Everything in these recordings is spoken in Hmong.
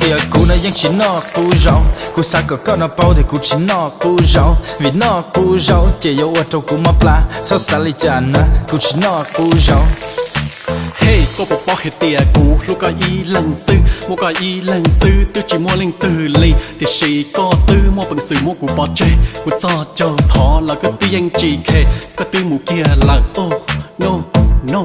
Tias kuv no yeej tsis noj qub zaub, kuv xav kom koj no paub tias kuv tsis noj qub zaub, vim noj qub zaub ces yuav ua rau kuv mob plab, txhob xav li cas na, kuv tsis noj qub zaub. Hej, koj puas paub hais tias kuv hlub koj ib leeg xwb, muaj koj ib leeg xwb twb tsis muaj leej twg li, tiam sis koj twb muaj peev xwm muab kuv pov tseg, kuv txog caug thov los koj twb yeej tsis khe, koj twb mus kiag lawm. Oh, no, no.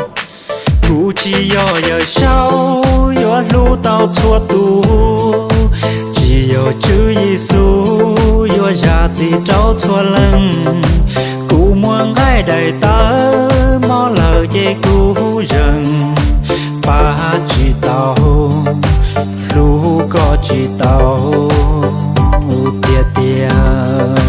Kuv tsis yog Yawm Saub yuav hlub tau txhua tus, tsis yog Tswv Yexus yuav zam txim rau txhua leej. Kuv muaj nqaij daim tawv mob lawm ces kuv zeeg, pab tsis tau, hlub koj tsis tau tiag tiag.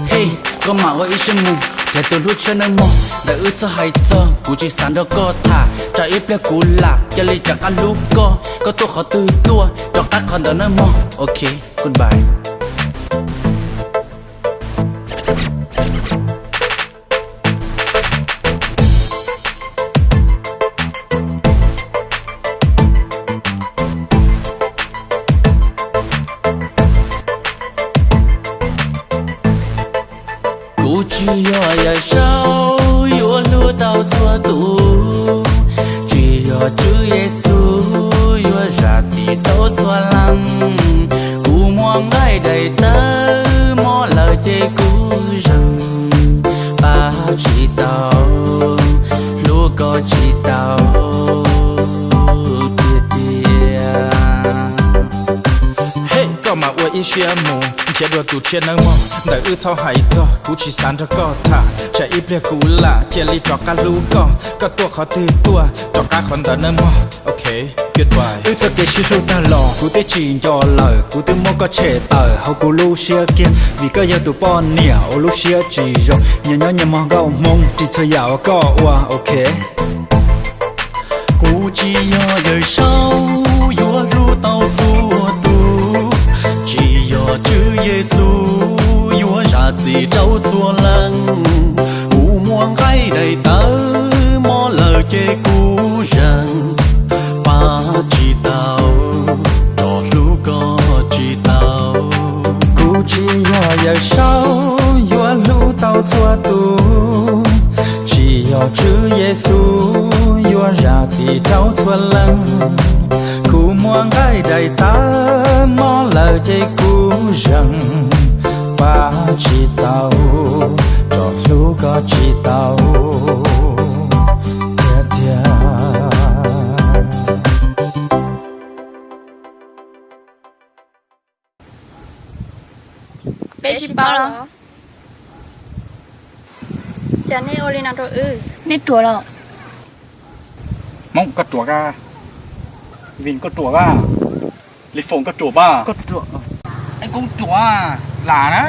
Hej, koj mam ua ib siab mus, yog tus hlub tshiab nawb mog, ntawm wb txhob hais txog, kuv tsis xav nrog koj tham, tsam ib pliag kuv lam cia li rov qab hlub koj, koj tuaj qhov twg tuaj rov qab qhov ntawd nawb mog. Ok, goodbye. Kuv tsis yog Yawm Saub yuav hlub tau txhua tus, tsis yog Tswv Yexus yuav zam txim rau txhua leej. Kuv muaj nqaij daim tawv mob lawm ces kuv zeeg, pab tsis tau, hlub koj tsis tau tiag tiag. Hej, koj mam ua ib siab mus, nrhiav dua tus tshiab nawb mog, ntawm wb txhob hais txog, kuv tsis xav nrog koj tham, tsam ib pliag kuv lam cia li rov qab hlub koj, koj tuaj qhov twg tuaj rov qab qhov ntawd nawb mog. Ok, goodbye. Wb txoj kev sib hlub tag los kuv twb tsis nco lawm, kuv twb muab koj tshem tawm hauv kuv lub siab kiag, vim koj yog tus poj niam uas lub siab tsis zoo, nyias nyob nyias mog nkauj hmoob, ris txhua yam uas koj ua, ok. Kuv tsis yog Yawm Saub yuav hlub tau txhua tus, tsis yog Tswv Yexus yuav zam txim rau txhua leej. Kuv muaj nqaij daim tawv mob lawm ces kuv zeeg, pab tsis tau, rov hlub koj tsis tau. Kuv tsis yog Yawm Saub yuav hlub tau txhua tus, tsis yog Tswv Yexus yuav zam txim rau txhua leej. Kuv muaj nqaij daim tawv mob lawm ces kuv zeeg, pab tsis tau, rov hlub koj tsis tau tiag tiag. Peb sib paub los? Cas nej ua li no rau wb? Nej ruam los? Hmoob koj ruam a, Vin koj ruam a, Li Foom koj ruam a, Koob ruam, Lam na.